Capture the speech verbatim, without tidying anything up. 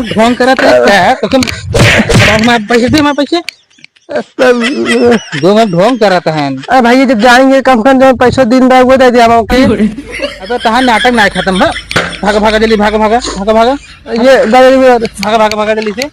में ढोंग करत है क्या? तो तुम, हमारे पैसे दे, हमारे पैसे। दो में ढोंग करत है। अरे भाई, जब जाएंगे कम से कम जो पैसा दिन रहा, वो दे दिया हम, ओके? अबे तहार नाटक ना खत्म बा। भागा, भागा, जल्दी भागा, भागा, भागा, भागा। ये दादा जी, भागा, भागा, भागा, जल्दी से।